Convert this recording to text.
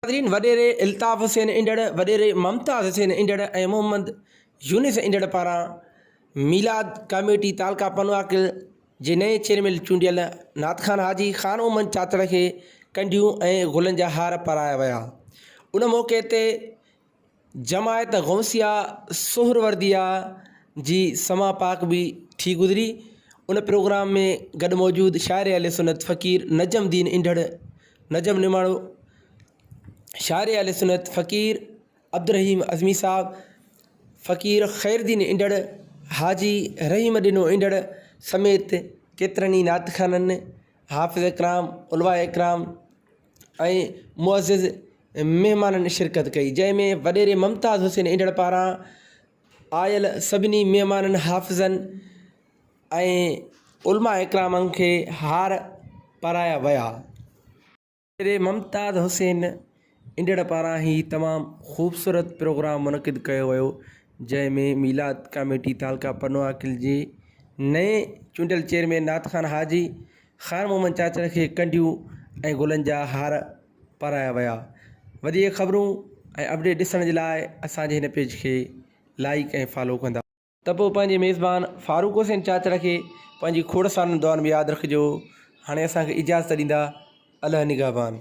ناظرين وڏيري الطاف حسين انڊڙ، وڏيري ممتاز حسين انڊڙ ۽ محمد يونس انڊڙ پاران ميلاد ڪاميٽي تعلقه پنوعاقل جي نئين چيئرمين چونڊيل نعت خان حاجي خان محمد چاچڙ کي ڪنڍيون ۽ گلن جا هار پارايا ويا ان موقعي تي جماعت غوثيه سهرورديه جي سماع پاڪ به ٿي گذري. ان پروگرام ۾ گڏ موجود شاعر اهل سنت فقير نجم الدين انڍڙ، نجم نماڻو، شاعر اهل سنت فقير عبدالرحيم عزمي صاحب، فقير خير الدين انڍڙ، حاجي رحيم ڏنو انڍڙ سميت ڪيترن ئي نعت خوانن، حافظ اڪرام، علماء اڪرام ۽ معزز مهمانن شرڪت ڪئي جنهن ۾ وڏيري ممتاز حسين انڍڙ پاران آيل سڀني مهمانن حافظن ۽ علماء اڪرامن کي هار پارايا ويا. وڏيري ممتاز حسين انڍڙ پاران هي تمام خوبصورت پروگرام منعقد ڪيو ويو جنهن ۾ ميلاد ڪاميٽي تعلقه پنوعاقل جي نئين چونڊيل چيئرمين نعت خان حاجي خان محمد چاچڙ کي ڪنڍيون ۽ گلن جا هار پارايا ويا. وڌيڪ خبرون ۽ اپڊيٽ ڏسڻ جي لاء اسان جي هن پيج کي لائيڪ ۽ فالو ڪندا. ته پوء پنهنجي ميزبان فاروق حسين چاچڙ کي پنهنجي کوڙ سارن دعائن ۾ ياد رکجو. هاڻي اسان کي اجازت ڏيندا. الله نگهبان.